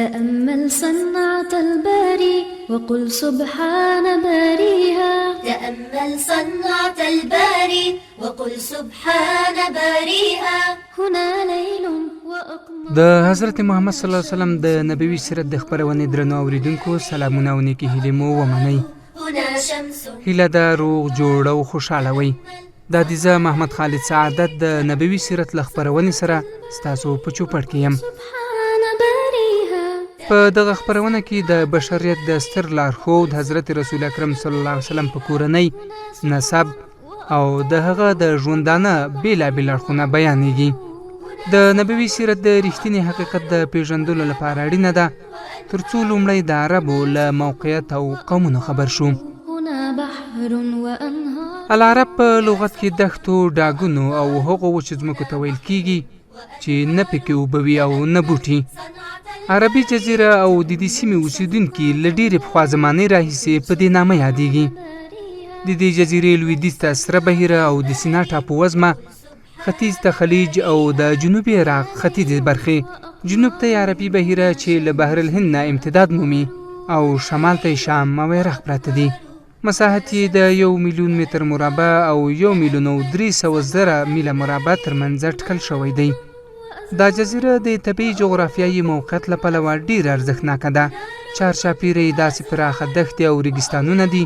تأمل صنعة الباري وقل سبحان باريها. تأمل صنعة الباري وقل سبحان باريها. هنا ليل وأقمار. د حضرت محمد صلی الله علیه وسلم د نبوي سیرت د خپرونې درنو اوریدونکو سلامونه او نیکې هیلې مو ومنئ. هنا شمس. هیله ده روغ جوړ او خوشحاله وئ. دا دي زه محمد خالد سعادت د نبوي سیرت له خپرونې سره ستاسو په چوپړ کې یم. سبحان باريها. په دغه خپرونه کې د بشریت د ستر لارښود حضرت رسول اکرم صلی الله علیه وسلم په کورنۍ، نسب او د هغه د ژوندانه بېلابېل اړخونه بیانېږي. د نبوي سیرت د رښتیني حقیقت د پیژندلو لپاره اړینه ده ترڅو لومړی د عربو له موقعیت او قومونو خبر شو. هنا بحر وأنهار. العرب په لغت کې دښتو، ډاګونو او هغو وچو ځمکو ته ویل کیږي چې نه پکې اوبه وي او نه بوټي. عربي جزیره او د دې سیمې اوسیدونکي له ډېرې پخوا زمانې راهیسې په دې نامه یادیږي. د دې جزیرې لویدیځ ته سره بحیره او د سینا ټاپو وزمه، ختیځ ته خلیج او د جنوبي عراق ختیځې برخې، جنوب ته یې عربي بحیره چې له بحر الهند نه امتداد مومي او شمال ته یې شام او عراق پراته دي. مساحت یې د 1 میلیون متر مربع او 1,300,000 میله مربع ترمنځ اټکل شوی دی. دا جزیره د طبیعي جغرافیایي موقعیت له پلوه ډېره ارزښتناکه ده. چارچاپېره یې داسې پراخه دښتې او ریګستانونه دي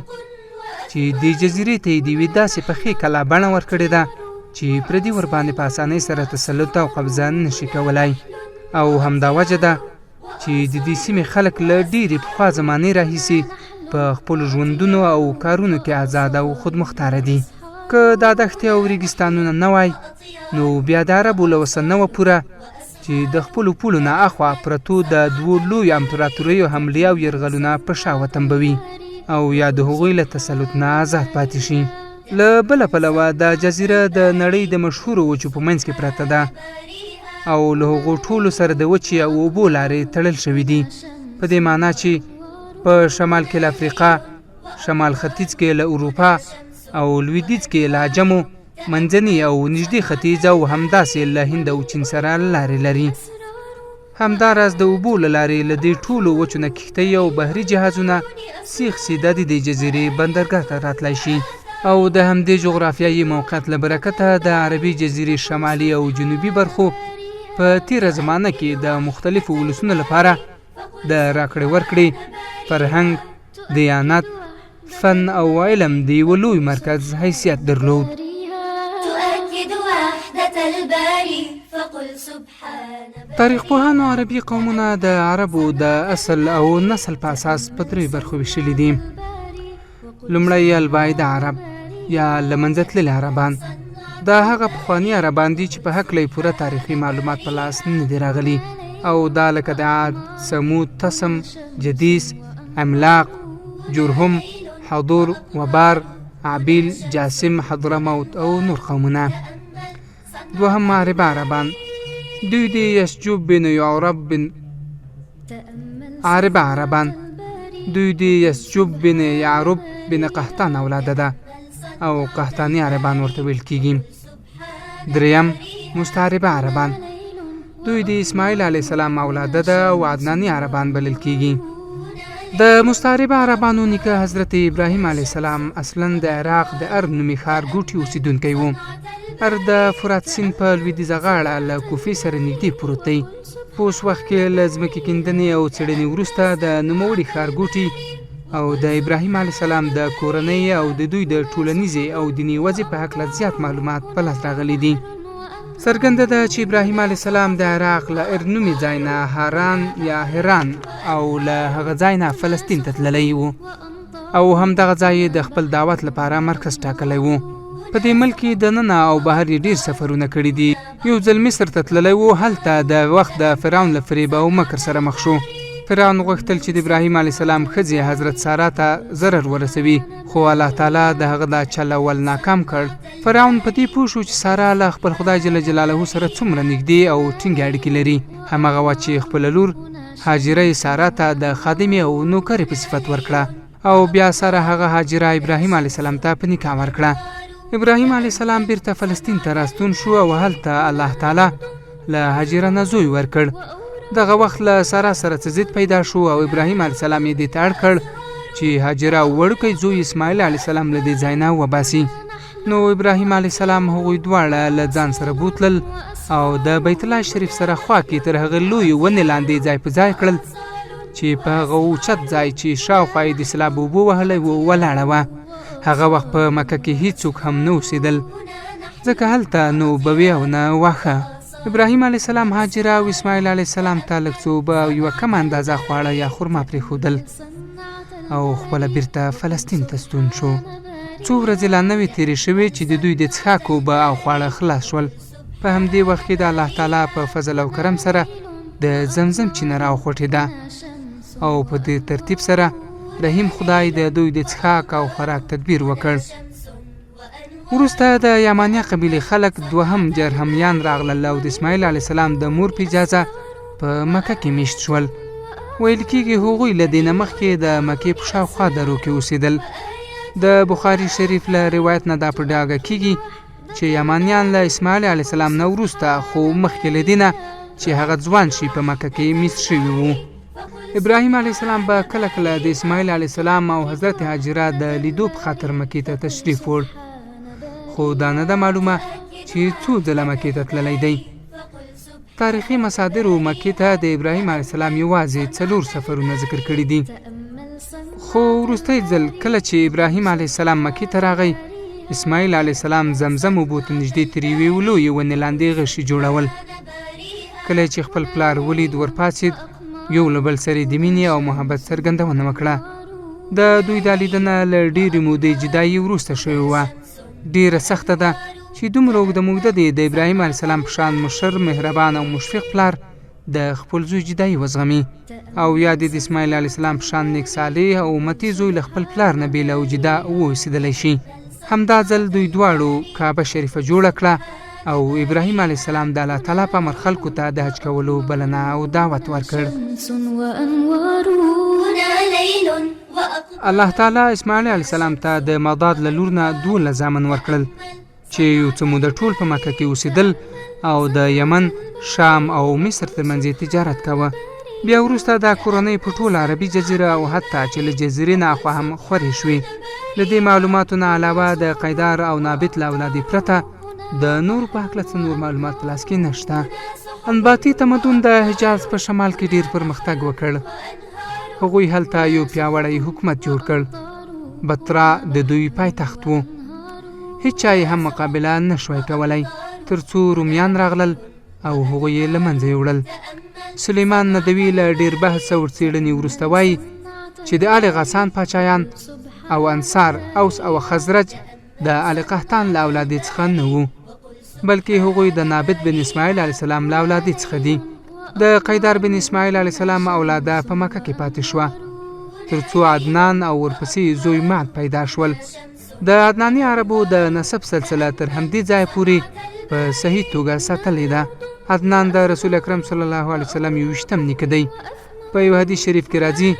چې دې جزیرې ته یې د یوې داسې پخې کلا بڼه ورکړې ده چې پردي ورباندې په اسانۍ سره تسلط او قبضه نشي کولای، او همدا وجه ده چې د دې سیمې خلک له ډېرې پخوا زمانې راهیسې په خپلو ژوندونو او کارونو کې ازاد او خودمختاره دي. که دا دښتې او ریګستانونه نه وای نو بیا د عربو له وسه نه وه پوره چې د خپلو پولو نه اخوا پرتو د دوو لویو امپراتوریو حملې او یرغلونه په شا وتمبوي او یا د هغوی له تسلط نه ازاد پاتې شي. له بله پلوه دا جزیره د نړۍ د مشهورو وچو په منځ کې پرته ده او له هغو ټولو سره د وچې او اوبو لارې تړل شوې دي، په دې معنا چې په شمال کې له افریقا، شمال ختیځ کې له اروپا او لویدیځ کې له عجمو، منځني او نږدې ختیځ او همداسې له هند او چین سره لارې لري. همداراز د اوبو له لارې له دې ټولو وچو نه کښتۍ او بحري جهازونه سیخ سیده د دې جزیرې بندرګاه ته راتلای شي، او د همدې جغرافیایي موقعیت له برکته د عربي جزیرې شمالي او جنوبي برخو په تیره زمانه کې د مختلفو ولسونو لپاره د راکړې ورکړې، فرهنګ، دیانت، فن او علم د یوه لوی مرکز حیثیت درلود. تؤكد وحدة الباري فقل سبحان. تاریخ پوهانو عربي قومونه د عربو د اصل او نسل په اساس په درې برخو ویشلي دي. لومړی الباعده عرب یا له منځه تللي عربان. دا هغه پخواني عربان دي چې په هکله یې پوره تاریخي معلومات په لاس نه دي راغلي، او دا لکه د عاد، ثمود، تسم، جدیس، عملاق، جرهم، حضور، وبار، عبیل، جاسم، حضرموت او نور قومونه. دوهم معربه عربان، دوی د یسجوب بن یعرب بن عرب عربان، دوی د یسجوب بن یعرب بن قحطان اولاده ده او قحطاني عربان ورته ویل کیږي. دریم مستعربه عربان، دوی د اسماعیل علیه السلام اولاده ده او عدناني عربان بلل کیږي. د مستعربه عربانو نیکه حضرت ابراهیم علیه السلام اصلا د عراق د ار نومي ښار ګوټي اوسیدونکی و. ار د فرات سیند په لویدیځه غاړه له کوفې سره نږدې پروت دی. په اوس وخت کې له ځمکې کیندنې او څېړنې وروسته د نوموړي ښارګوټي او د ابراهیم علیه السلام د کورنۍ او د دوی د ټولنیزې او دیني وضعې په هکله زیات معلومات په لاس راغلي دي. څرګنده ده چې ابراهیم علیه السلام د عراق له ار نومي ځای نه هاران یا هران او له هغه ځای نه فلسطین ته تللی و او همدغه ځای یې د خپل دعوت لپاره مرکز ټاکلی و. په دې ملک کې دننه او بهر یې ډېر سفرونه کړي دي. یو ځل مصر ته تللی و، هلته د وخت د فرعون له فریب او مکر سره مخ شو. فرعون غوښتل چې د ابراهیم علیه السلام ښځې حضرت سارا ته ضرر ورسوي، خو الله تعالی د هغه دا چل اول ناکام کړ. فرعون په دې پوه شو چې سارا له خپل خدای جل جلاله سره څومره نږدې او ټینګې اړیکې لري. همغه وه چې خپله لور هاجره یې سارا ته د خادمې او نوکرې په صفت ورکړه او بیا سره هغه هاجره ابراهیم علیه السلام ته په نکاح ورکړه. ابراهیم علیه السلام بیرته فلسطین ته راستون شو او هلته الله تعالی له هاجره نه زوی ورکړ. دغه وخت له سارا سره څه ضد پیدا شو او ابراهیم علیه السلام یې دې ته اړ کړ چې هاجره او وړوکی زوی اسماعیل علیه السلام له دې ځای نه وباسي. نو ابراهیم علیه السلام هغوی دواړه له ځان سره بوتلل او د بیت الله شریف سره خوا کې تر هغه لویې ونې لاندې ځای په ځای کړل چې په هغه اوچت ځای چې شاوخوا یې د سیلاب اوبو وهلی و ولاړه وه. هغه وخت په مکه کې هیڅوک هم نه اوسېدل، ځکه هلته نه اوبه وې او نه واښه. ابراهیم علیه السلام هاجره او اسماعیل علیه السلام ته لږ څه اوبه او یوه کمه اندازه خواړه یا خرما پرېښودل او خپله بیرته فلسطین ته ستون شو. څو ورځې لا نه وې تېرې شوې چې د دوی د څښاک اوبه او خواړه خلاص شول. په همدې وخت کې د الله تعالی په فضل او کرم سره د زمزم چینه راوخوټېده او په دې ترتیب سره رحیم خدای د دوی د څښاک او خوراک تدبیر وکړ. وروسته د یمانیه قبیلې خلک دوهم جرهمیان راغلل او د اسماعیل علیه السلام د مور په اجازه په مکه کې میشت شول. ویل کیږي هغوی له دې نه مخکې د مکې په شاوخوا درو کې اوسېدل. د بخاري شریف له روایت نه دا په ډاګه کیږي چې یمانیان له اسماعیل علیه السلام نه وروسته خو مخکې له دې نه چې هغه ځوان شي په مکه کې میشت شوي وو. ابراهیم علیه السلام به کله کله د اسماعیل علیه السلام او حضرت هاجره د لیدو په خاطر مکې ته تشریف وړ، خو دا نه ده معلومه چې څو ځله مکې ته تللی دی. تاریخي مصادرو مکې ته د ابراهیم علیه السلام یوازې 4 سفرونه ذکر کړي دي، خو وروستی ځل کله چې ابراهیم علیه السلام مکې ته راغی، اسماعیل علیه السلام زمزم اوبو ته نږدې تر یوې لویې ونې لاندې غشي جوړول. کله چې خپل پلار ولید ورپاڅېد، یو له بل سره د مینې او محبت څرګندونه وکړه. د دوی دا لیدنه له ډېرې مودې جدایي وروسته شوې وه. ډېره سخته ده چې دومره اوږده موده دې د ابراهیم علیه السلام په شان مشر، مهربان او مشفق پلار د خپل زوی جدایي وزغمي او یا دې د اسماعیل علیه السلام په شان نیک صالح او امتي زوی له خپل پلار نه بېل او جدا واوسېدلی شي. همدا ځل دوی دواړو کعبه شریفه جوړه کړه او ابراهیم علیه السلام د الله تعالی په امر خلکو ته د حج کولو بلنه او دعوت ورکړ. الله تعالی اسماعیل علیه السلام ته د مداد له لور نه 12 زامن ورکړل چې یو څه موده ټول په مکه کې اوسېدل او د یمن، شام او مصر ترمنځ یې تجارت کاوه. بیا وروسته دا کورنۍ په ټوله عربي جزیره او حتی چې له جزیرې نه اخوا هم خورې شوې. له دې معلوماتو نه علاوه د قیدار او نابت له اولادې پرته د نورو په هکله څه نور معلومات په لاس کې نشته. انباتي تمدن د حجاز په شمال کې ډیر پرمختګ وکړ. هغوی هلته یو پیاوړی حکومت جوړ کړ. بطرا د دوی پایتخت و. هیچا یې هم مقابله نه شوای کولی تر څو رومیان راغلل او هغوی یې له منځه یوړل. سلیمان ندوي له ډیر بحث او څېړنې وروسته وایي چې د آل غسان پاچایان او انصار، اوس او خزرج د آل قحطان له اولادې څخه نه وو، بلکې هغوی د نابت بن اسماعیل علیه السلام له اولادې څخه دي. د قیدار بن اسماعیل علیه السلام اولاده په مکه کې پاتې شوه تر څو عدنان او ورپسې زوی معد پیدا شول. د عدناني عربو د نسب سلسله تر همدې ځایه پورې په صحیح توګه ساتلې ده. عدنان د رسول اکرم صلی الله علیه وسلم 21م نیکه دی. په یو حدیث شریف کې راځي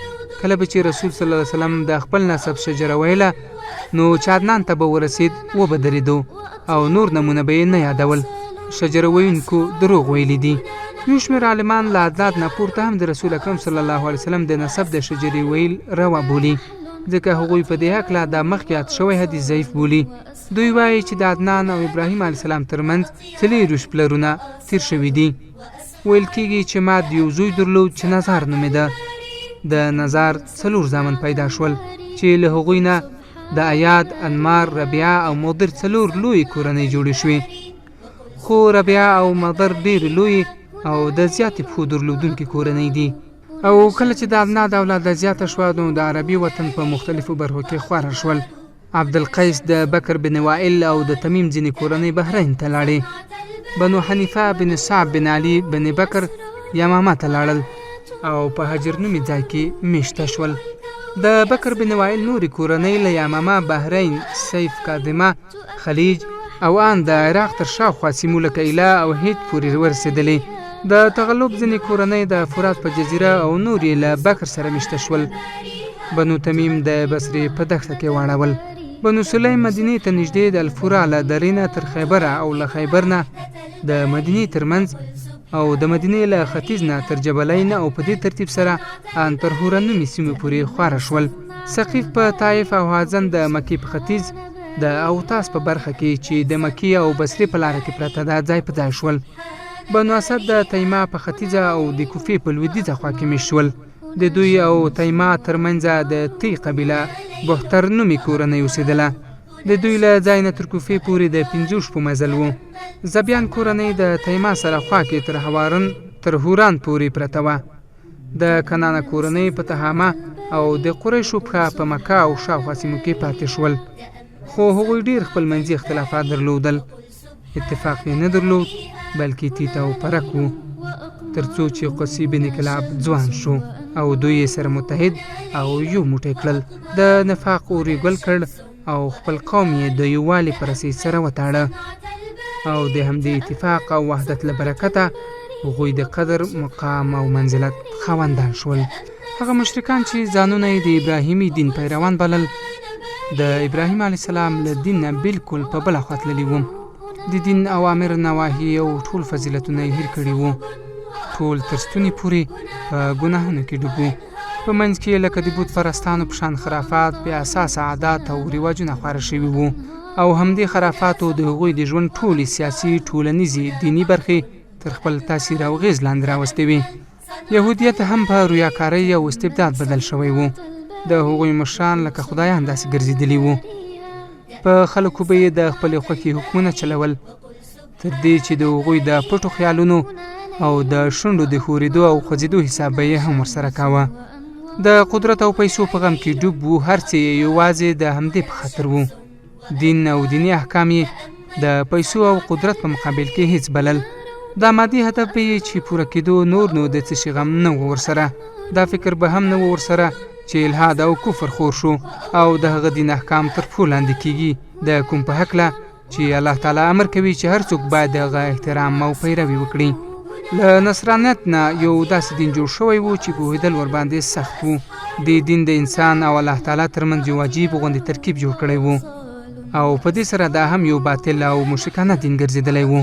کله به چې رسول صلی الله علیه وسلم د خپل نسب شجره ویله نو چې عدنان ته به ورسید وبه درېدو او نور نمونه به یې نه یادول. شجره ویونکو دروغ ویلي دي. یو شمېر عالمان له عدنان نه پورته هم د رسول اکرم صلی الله علیه وسلم د نسب د شجرې ویل روا بولي، ځکه هغوی په دې هکله دا مخکې یاد شوی حدیث ضعیف بولي. دوی وایي چې د عدنان او ابراهیم علیه السلام ترمنځ 24 پلرونه تیر شوي دي. ویل کیږي چې ماد یو زوی درلود چې نزار نومېده. د نزار 4 زامن پیدا شول چې له هغوی نه د ایاد، انمار، ربیعه او مضر 4 لویې کورنۍ جوړې شوې. خو ربیعه او مضر ډېرې لویې او د زیاتې پښو درلودونکې کورنۍ دي. او کله چې د عدنان اولاده زیاته شوه نو د عربي وطن په مختلفو برخو کې خواره شول. عبدالقیس د بکر بن وائل او د تمیم ځینې کورنۍ بحرین ته لاړې. بنو حنیفه بن صعب بن علي بن بکر یمامه ته لاړل او په حجر نومي ځای کې میشته شول. د بکر بن وائل نورې کورنۍ له یمامه، بحرین، سیف، کاظمه، خلیج او آن د عراق تر شاوخوا سیمو لکه ایله او هیت پورې ورسېدلې. د تغلب ځینې کورنۍ د فرات په جزیره او نور یې له بکر سره میشته شول. بنو تمیم د بصرې په دښته کې واړول. بنو سلیم مدینې ته نږدې د الفورا له درې نه تر خیبره او له خیبر نه د مدینې ترمنځ او د مدینې له ختیځ نه تر جبلین او په دې ترتیب سره ان تر حوره نومي سیمې پورې خواره شول. ثقیف په طایف او هازن د مکې په ختیځ د اوتاس په برخه کې چې د مکې او بصرې په لاره کې پرته ده ځای په ځای شول. بنو اسد د تیما په ختیځه او د کوفې په لویدیځه خوا کې میشت شول. د دوی او تیما ترمنځ د تی قبیله بهتر نومي کورنۍ اوسېدله. د دوی له ځای نه تر کوفې پورې د پنځو شپو مزل و. زبیان کورنۍ د تیما سره خوا کې تر هوارن تر هوران پورې پرته وه. د کنانه کورنۍ په تهامه او د قریشو پښه په مکه او شاوخوا سیمو کې پاتې شول. خو هغوی ډیر خپلمنځي اختلافات درلودل. اتفاق یې نه درلود بلکې تیت او پرک وو تر څو چې قصي بن کلاب ځوان شو او دوی یې سره متحد او یو موټی کړل. د نفاق اور یې ګل کړ او خپل قوم یې د یووالي په رسۍ سره وتاړه او د همدې اتفاق او وحدت له برکته هغوی د قدر، مقام او منزلت خاوندان شول. هغه مشرکان چې ځانونه یې د ابراهیمي دین پیروان بلل، د ابراهیم علیه السلام له دین نه بالکل په بله خوا تللي وو. د دین اوامر، نواهي او ټول فضیلتونه یې هېر کړي وو. ټول تر ستوني پورې په ګناهونو کې ډوب وو. په منځ کې لکه د بت پرستانو په شان خرافات، بې اساسه عادات او رواجونه خواره شوي وو او همدې خرافاتو د هغوی د ژوند ټولې سیاسي، ټولنیزې، دیني برخې تر خپل تاثیر او غېز لاندې راوستې وې. یهودیت هم په ریاکارۍ او استبداد بدل شوی و. د هغوی مشران لکه خدایان داسې ګرځېدلي وو. په خلکو به یې د خپلې خوښې حکمونه چلول، تر دې چې د هغوی د پټو خیالونو او د شونډو د ښورېدو او خوځېدو حساب به یې هم ورسره کاوه. د قدرت او پیسو په غم کې ډوب وو، هر څه یې یوازې د همدې په خاطر وو. دین او دیني احکام یې د پیسو او قدرت په مقابل کې هیڅ بلل. دا مادي هدف به یې چې پوره کېدو نور نو د څه شي غم نه و ورسره. دا فکر به هم نه و ورسره چې الحاد او کفر خور شو او د هغه دین احکام تر پښو لاندې کیږي، د کوم په هکله چې الله تعالی امر کوي چې هر څوک باید د هغه احترام او پیروي وکړي. له نصرانیت نه یو داسې دین جوړ شوی و چې پوهېدل ورباندې سخت وو. دې دین د انسان او الله تعالی ترمنځ یو عجیب غوندې ترکیب جوړ کړی و او په دې سره دا هم یو باطل او مشرکانه دین ګرځېدلی و.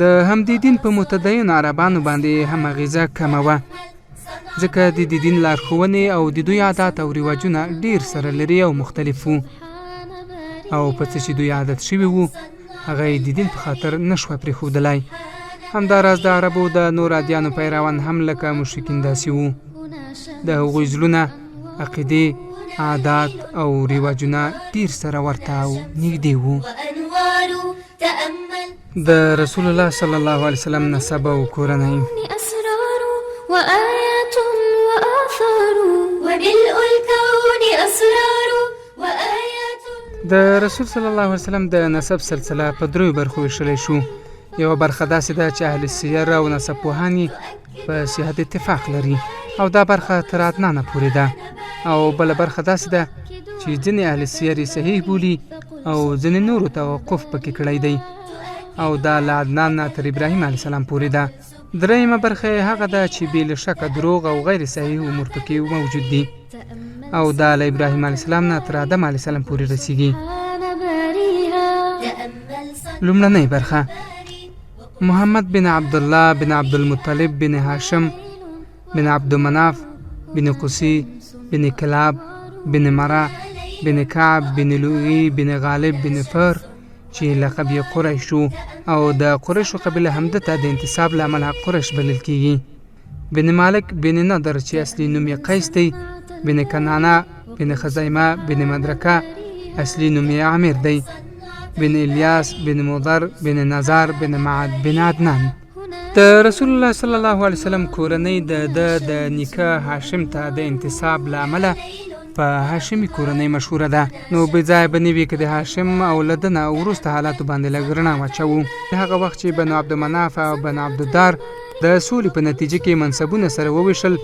د همدې دین په متدینو عربانو باندې هم اغېزه کمه وه، ځکه د دې دین لارښوونې او د دوی عادات او رواجونه ډېر سره لرې او مختلف وو او په څه چې دوی عادت شوي وو هغه یې د دین په خاطر نه شوای پرېښودلای. همداراز د عربو د نور ادیانو پیروان هم لکه مشرکین داسې وو. د هغوی زړونه، عقیدې، عادات او رواجونه ډېر سره ورته او نږدې وو. د رسول الله صلی الله علیه وسلم نسب او کورنۍ. أسرار وآيات وآثار وملء الكون أسرار وآيات. د رسول صلی الله علیه وسلم د نسب سلسله په دریو برخو ویشلی شو. یوه برخه داسې ده چې اهل سیر او نسب پوهان یې په صحت اتفاق لري او دا برخه تر عدنانه پورې ده، او بله برخه داسې ده چې ځینې اهل سیر یې صحیح بولي او ځینې نورو توقف پکې کړی دی، او دا له عدنان نه تر ابراهیم علیه السلام پورې ده. درېیمه برخه یې هغه ده چې بې له شکه دروغ او غیر صحیح امور پکې موجود دي، او دا له ابراهیم علیه السلام نه تر آدم علیه السلام پورې رسیږي. لومړنۍ برخه: محمد بن عبدالله بن عبدالمطلب بن هاشم بن عبدمناف بن قصي بن کلاب بن مره بن کعب بن لؤي بن غالب بن فر چې لقب یې قریش و او د قریشو قبیله هم ده ته د انتساب له امله قریش بلل کیږي. بن مالک بن نضر چې اصلي نوم یې قیس دی، بن کنانه بن خزیمه بن مدرکه اصلي نوم یې عامر دی، بن الیاس بن مضر بن نزار بن معد بن عدنان. د رسول الله صلی الله علیه وسلم کورنۍ د ده د نیکه هاشم ته د انتساب له امله په هاشمي کورنۍ مشهوره ده، نو بې ځایه به نه وي که د هاشم او له ده نه وروسته حالاتو باندې لږ رڼا واچوو. هغه وخت چې بنو عبدمناف او بنو عبدالدار د سولې په نتیجه کې منصبونه سره وویشل،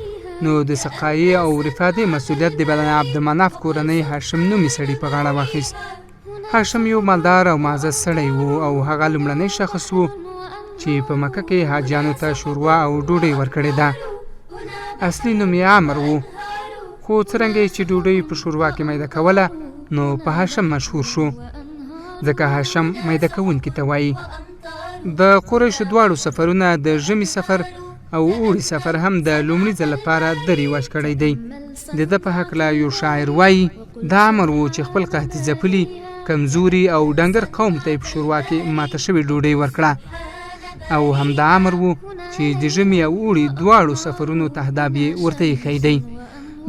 نو د سقایې او رفادې مسؤلیت د بنو عبدمناف کورنۍ هاشم نومي سړي په غاړه واخیست. هاشم یو مالدار او معزز سړی و او هغه لومړنی شخص و چې په مکه کې حاجیانو ته شوروا او ډوډۍ ورکړې ده. اصلي نوم یې عمر و، خو څرنګه یې چې ډوډۍ په شوروا کې میده کوله نو په هاشم مشهور شو، ځکه هاشم میده کوونکي ته وایي. د قریشو دواړو سفرونه، د ژمي سفر او اوړي سفر، هم د لومړي ځل لپاره د رواج کړی دی. د ده په هکله یو شاعر وایي: دا امر و چې خپل قحطي ځپلي، کمزوري او ډنګر قوم ته یې په شوروا کې ماته شوې ډوډۍ ورکړه، او همدا امر و چې د ژمي او اوړي دواړو سفرونو تهداب یې ورته ایښی دی.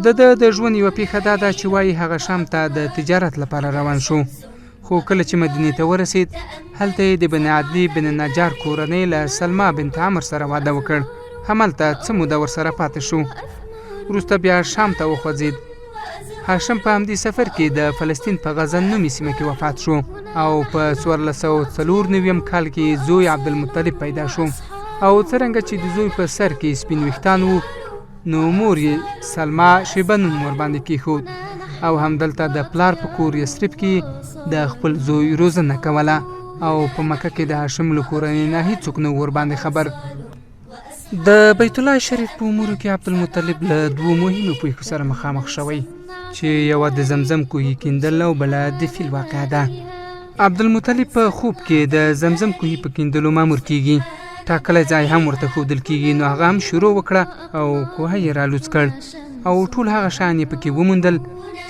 د ده د ژوند یوه پیښه دا ده چې وایي هغه شام ته د تجارت لپاره روان شو، خو کله چې مدینې ته ورسید، هلته یې د بن عدلي بن نجار کورنۍ له سلما بنت عمر سره واده وکړ. هملته څه موده ورسره پاتې شو، وروسته بیا شام ته وخوځید. هاشم په همدې سفر کې د فلسطین په غزه نومې سیمه کې وفات شو او په 1494 کال کې زوی عبدالمطلب پیدا شو، او څرنګه چې د زوی په سر کې سپین ویښتان وو، نو مور یې سلما شیبه نوم ورباندې کیښود، او همدلته د پلار په کور یثرب کې د خپل زوی روزنه کوله، او په مکه کې د هاشم له کورنۍ نه هیڅوک نه ورباندې خبر. د بیت الله شریف په امورو کې عبدالمطلب له دوو مهمو پیښو سره مخامخ شوی، چې یوه د زمزم کوهي کیندل او بله د فیل واقعه ده. عبدالمطلب په خوب کې د زمزم کوهي په کیندلو مامور کیږي، ټاکلی ځای هم ورته ښودل کیږي، نو هغه هم شروع وکړه او کوهی یې رالوڅ کړ، او ټول هغه شیان یې پکې وموندل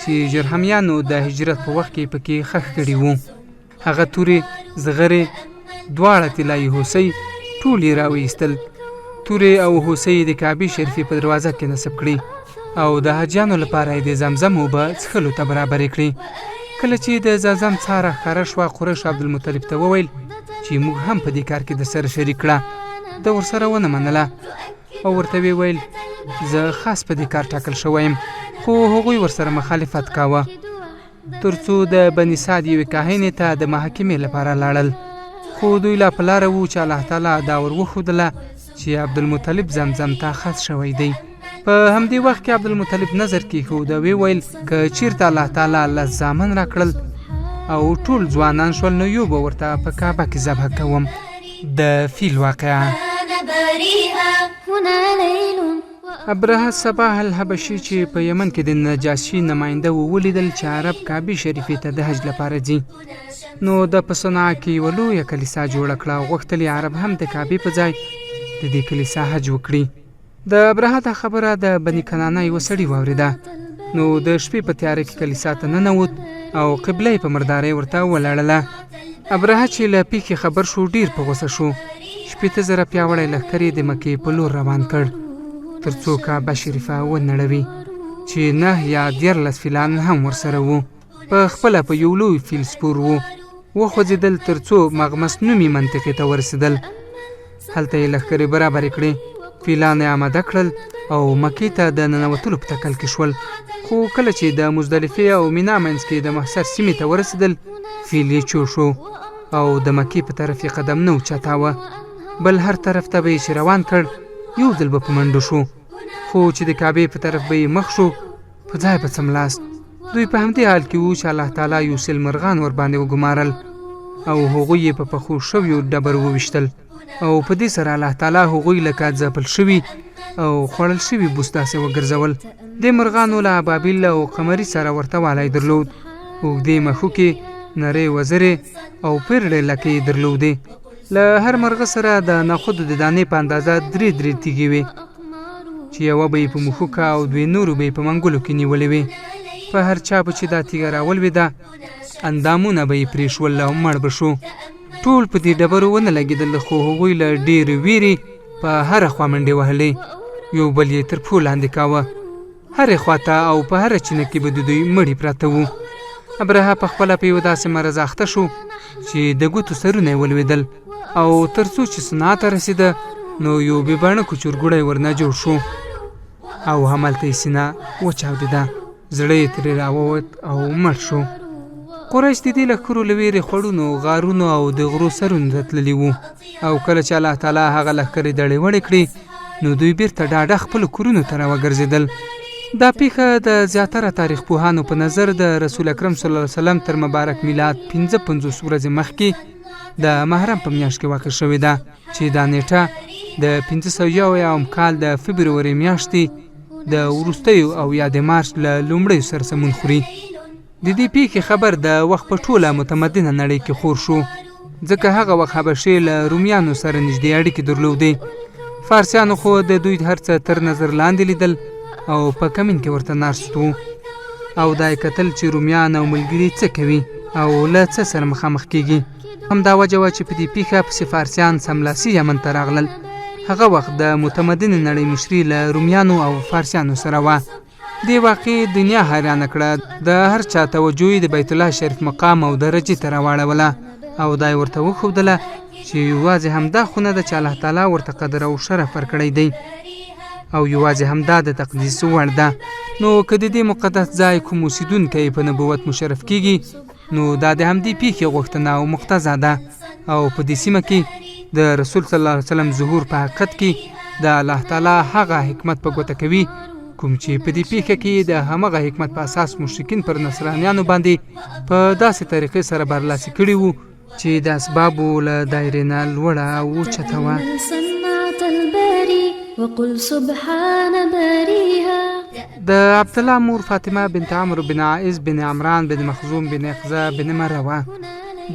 چې جرهمیانو د هجرت په وخت کې پکې ښخ کړي وو. هغه تورې، زغرې، دواړه طلایي هوسۍ ټول یې راویستل. تورې او هوسۍ یې د کعبې شریفې په دروازه کې نصب کړې او د حاجیانو لپاره یې د زمزم اوبه څښلو ته برابرې کړې. کله چې د زمزم څاه راښکاره شوه، قریش عبدالمطلب ته وویل چې موږ هم په دې کار کې درسره شریک کړه. ده ورسره ونه منله او ورته ویې ویل زه خاص په دې کار ټاکل شوی یم، خو هغوی ورسره مخالفت کاوه، ترڅو د بني سعد یوې کاهنې ته د محاکمې لپاره لاړل. خو دوی لا په لاره وو چې الله تعالی دا ور وښودله چې عبدالمطلب زمزم ته خاص شوی دی. په همدې وخت کې عبدالمطلب نظر کېښود او ویې ویل که چیرته الله تعالی لس زامن راکړل او ټول ځوانان شول، نو یو به ورته په کعبه کې ذبح کوم. د فیل واقعه. ابرهه صباح الحبشي چې په یمن کې د نجاشي نماینده و، ولیدل چې عرب کعبې شریفې ته د حج لپاره ځي، نو د په صنعا کې یوه لویه کلیسا جوړه کړه او غوښتل یې عرب هم د کعبې په ځای د دې کلیسا حج وکړي. د ابرهه دا خبره د بني کنانه یوه سړي واورېده، نو د شپې په تیاره کې کلیسا ته ننوت او قبله یې په مردارۍ ورته ولړله. ابرهه چې له پیښې خبر شو، ډیر په غوسه شو. 60,000 پیاوړی لښکر یې د مکې په لور روان کړ تر څو کعبه شریفه ونړوي، چې 9 یا 13 فیلان هم ورسره وو. په خپله په یو لوی فیل سپور وو. وخوځېدل تر څو مغمس نومي منطقې ته ورسېدل. هلته یې لښکرې برابرې کړې، فیلان یې آماده کړل او مکې ته د ننوتلو په تکل کې شول. خو کله چې د مزدلفې او مینا منځ کې د محصر سیمې ته ورسېدل، فیل یې چو شو او د مکې په طرف یې قدم نه اوچتاوه. بل هر طرف ته به یې چې روان کړ، یو ځل به په منډو شو، خو چې د کعبې په طرف به یې مخ شو، په ځای به څملاست. دوی په همدې حال کې وو چې الله تعالی یو سل مرغان ورباندې وګمارل او هغوی یې په پخو شویو ډبرو وویشتل، او په دې سره الله تعالی هغوی لکه ځپل شوي او خوړل شوي بوس داسې وګرځول. دې مرغانو له ابابیل او قمري سره ورته والی درلود. اوږدې مښوکې، نرۍ وزرې او پیرړې لکۍ یې درلودې. له هر مرغه سره د نخودو د دانې په اندازه درې درې تیږې وې، چې یوه به یې په مښوکه او دوې نورو به یې په منګولو کې نیولې وې. په هر چا به چې دا تیږه راولوېده، اندامونه به یې پرې شول او مړ به شو. ټول په دې ډبرو ونه لګېدل، خو هغوی له ډېرې ویرې په هره خوا منډې وهلې، یو بل یې تر پښو لاندې کاوه. هرې خواته او په هره چینه کې به د دوی مړي پراته وو. ابرهه په خپله په یوه داسې مرض اخته شو چې د ګوتو سرونه یې ولوېدل، او تر څو چې صنعا ته رسېده نو یو بې بڼکو چورګوړی ورنه جوړ شو او هملته یې سینه وچاودېده، زړه یې ترې راووت او مړ شو. قریش د دې لښکرو له ویرې خوړونو، غارونو او د غرو سرونو ته تللي وو، او کله چې الله تعالی هغه لښکرې دړې وړې کړې، نو دوی بیرته ډاډه خپلو کورونو ته راوګرځېدل. دا پیښه د زیاتره تاریخ پوهانو په نظر د رسول اکرم صلی الله علیه وسلم تر مبارک میلاد 55 ورځې مخکې د محرم په میاشت کې واقع شوې ده، چې دا نیټه د 571 کال د فبروري میاشتې د وروستیو او یا د مارچ له لومړیو سره سمون خوري. د دې پیښې خبر د وخت په ټوله متمدنه نړۍ کې خور شو. ځکه هغه وخت حبشې له رومیانو سره نږدې اړیکې درلودې. فارسیانو خو د دوی هر څه تر نظر لاندې لیدل او په کمین کې ورته ناست وو او دا یې کتل چې رومیان او ملګري څه کوي او له څه سره مخامخ کیږي. همدا وجه وه چې په دې پیښه پسې فارسیان سملاسي یمن ته راغلل. هغه وخت د متمدنې نړۍ مشري له رومیانو او فارسیانو سره وه. دې واقعې دنیا حیرانه کړه، د هر چا توجه یې د بیت الله شریف مقام او درجې ته راواړوله او دا یې ورته وښودله چې یوازې همدا خونه ده چې الله تعالی ورته قدر او شرف ورکړی دی او یوازې همدا د تقدیس وړ ده. نو که د دې مقدس ځای کوم اوسیدونکی په نبوت مشرف کیږي نو دا د همدې پیښې غوښتنه او مقتضا ده او په دې سیمه کې د رسول صلی الله علیه وسلم ظهور په حقیقت کې د الله تعالی هغه حکمت په ګوته کوي کوم چې په دې پیښه کې د همغه حکمت په اساس مشرکین پر نصرانیانو باندې په داسې طریقې سره برلاسي کړي وو چې د اسبابو له دایرې نه لوړه او اوچته وه. د عبدالله مور فاطمه بنت عمرو بن عائز بن عمران بن مخزوم بن اقزه بن مره وه.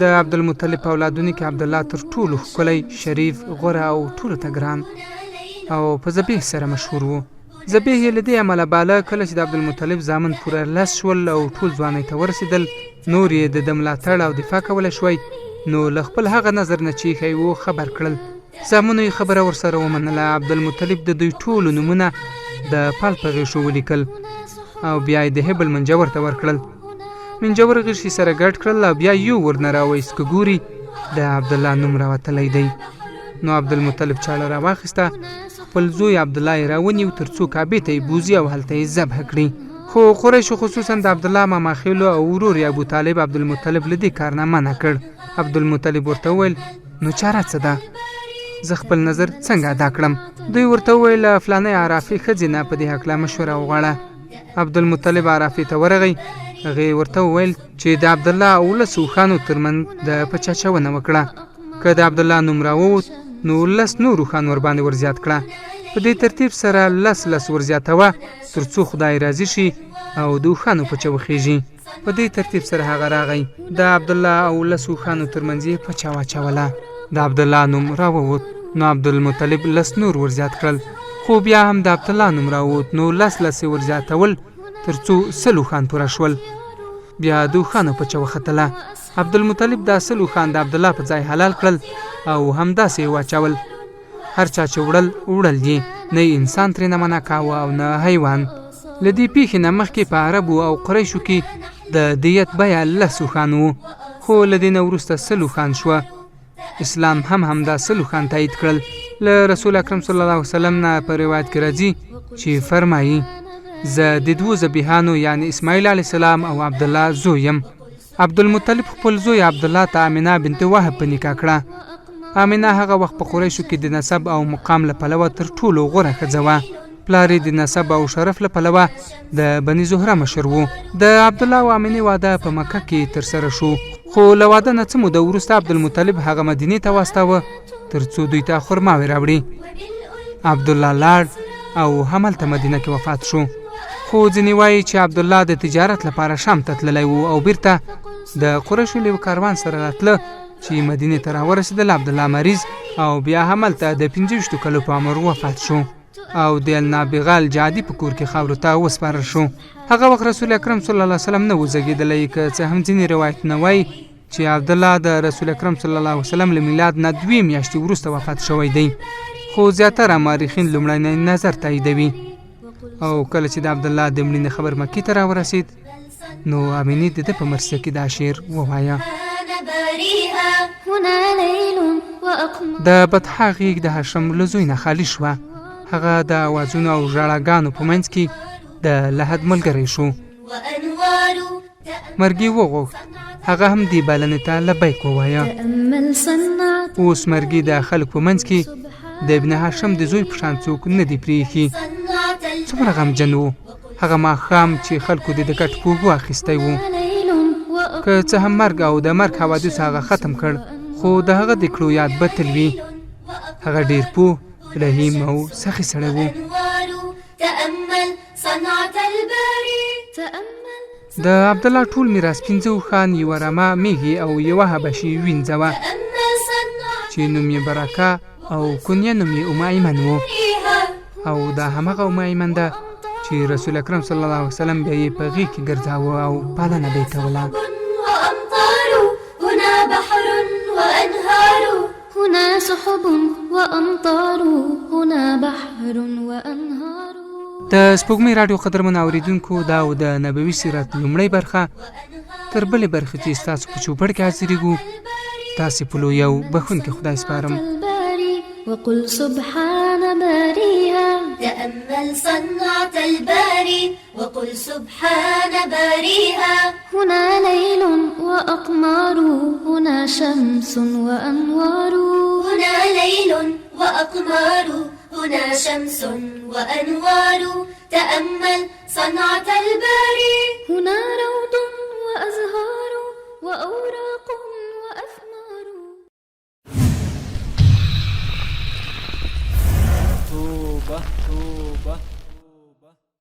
د عبدالمطلب په اولادونو کې عبدالله تر ټولو ښکلی، شریف، غوره او ټولو ته ګران او په ذبیح سره مشهور و. ذبیح یې له دې امله باله کله چې د عبدالمطلب زامن پوره لس شول او ټول ځوانۍ ته ورسېدل، نور یې د ده ملاتړ او دفاع کولی شوای، نو له خپل هغه نظر نه چې ایښی و خبر کړل. زامنو یې خبره ورسره ومنله. عبدالمطلب د دوی ټولو نومونه د پال په غېښو ولیکل او بیا یې د هبل منجور ته ورکړل. منجور غیښي سره ګډ کړل او بیا یو ورنه راوایست که ګوري د عبدالله نوم راوتلی دی. نو عبدالمطلب چاړه راواخیسته، خپل زوی عبدالله یې راونیو تر څو کعبې ته یې بوځي او هلته یې ذبح کړي. خو قریشو خصوصا د عبدالله ماماخېلو او ورور یې ابوطالب عبدالمطلب له دې کار نه منع کړ. عبدالمطلب ورته وویل، نو چاره څه ده؟ زه خپل نظر څنګه ادا کړم؟ دوی ورته وویل، له فلانۍ عرافې ښځې نه په دې هکله مشوره وغواړه. عبدالمطلب عرافې ته ورغی، هغې ورته وویل چې د عبدالله او لسو اوښانو ترمنځ د پچه اچونه وکړه. که د عبدالله نوم راووت نو لس نور اوښان ورباندې ورزیات کړه. په دې ترتیب سره لس لس ورزیاتوه تر څو خدای راضي شي او د اوښانو پچه وخیژي. په دې ترتیب سره هغه راغی، د عبدالله او لس اوښانو ترمنځ یې پچه واچوله. د عبدالله نوم راووت نو عبدالمطلب لس نور ورزیات کړل، خو بیا هم د عبدالله نوم راووت نو لس لس یې ورزیاتول تر څو 100 اوښان پوره شول. بیا د اوښانو پچه وختله. عبدالمطلب دا 100 اوښان د عبدالله په ځای حلال کړل او همداسې یې واچول. هر چا چې وړل وړل یې، نه یې انسان ترېنه منع کاوه او نه حیوان. له دې پیښې نه مخکې په عربو او قریشو کې د دیت بیه لس اوښان وو، خو له دې نه وروسته 100 اوښان شوه. اسلام هم همدا 100 اوښان تایید کړل. له رسول اکرم صلی الله علیه وسلم نه په روایت کې راځي چې فرمایي، زه د دوو ذبیحانو یعنی اسماعیل علیه السلام او عبدالله زوی یم. عبدالمطلب خپل زوی عبدالله ته آمنه بنت وهب په نکاح کړه. آمنه هغه وخت په قریشو کې د نسب او مقام له پلوه تر ټولو غوره ښځه وه. پلار یې د نسب او شرف له پلوه د بني زهره مشر و. د عبدالله او آمنې واده په مکه کې ترسره شو، خو له واده نه څه موده وروسته عبدالمطلب هغه مدینې ته واستاوه تر څو دوی ته خرماوې راوړي. عبدالله لاړ او هملته مدینه کې وفات شو. خو ځینې وایي چې عبدالله د تجارت لپاره شام ته تللی و او بیرته د قریشو له یوه کاروان سره راتله چې مدینې ته راورسېدل. عبدالله مریض او بیا هملته د 25 کلو په عمر وفات شو او د النابغه الجعدي په کور کې خاورو ته وسپارل شو. هغه وخت رسول اکرم صلی الله علیه وسلم نه و زېږېدلی، که څه هم ځینې روایتونه وایي چې عبدالله د رسول اکرم صلی الله علیه وسلم له میلاد نه دوې میاشتې وروسته وفات شوی دی، خو زیاتره مورخین لومړنی نظر تاییدوي. او کله چې د عبدالله د مړینې خبر مکې ته راورسېد نو امینې د ده په مرثیه کې دا شعر ووایه. د بطحا غېږ د هاشم له زوی نه خالي شوه. هغه د اوازونو او ژړاګانو په منځ کې د لحد ملګری شو. مرګي وغوښت هغه هم دې بلنې ته لبیک ووایه. اوس مرګي د خلکو په منځ کې د ابن هاشم د زوی په شان څوک نه دی پرېښي. څومره غمجن و هغه ماښام چې خلکو د ده کټ په اوږو اخیستی و. که څه هم مرګ او د مرګ حوادثو هغه ختم کړ، خو د هغه د کړو یاد به تل وي. هغه ډېر پوه، رحیم او سخي سړی و. د عبدالله ټول میراث پنځه اوښان، یوه رمه، میږې او یوه حبشي وینځه وه. چې نوم یې برکه او کنیه نوم یې ام ایمن و. او دا همغه ام ایمن ده چې رسول اکرم صلی الله علیه وسلم بیا یې په غېږ کې ګرځاوه او پالنه به یې کوله. وأمطار، هنا بحر وأنهار. هنا سحب وأمطار، هنا بحر وأنهار. د سپوږمۍ راډیو قدرمن اوریدونکو، دا و د نبوي سیرت لومړۍ برخه. تر بلې برخې چې ستاسو په چوپړ کې حاضرېږو، تاسې په لوی او بښونکي خدای سپارم. الباري وقل سبحان باريها. تأمل صنعة الباري وقل سبحان باريها. هنا ليل وأقمار، هنا شمس وأنوار. هنا ليل وأقمار، هنا شمس وأنوار. تأمل صنعة الباري. هنا روض وأزهار وأوراق وأثمار. توبه توبه.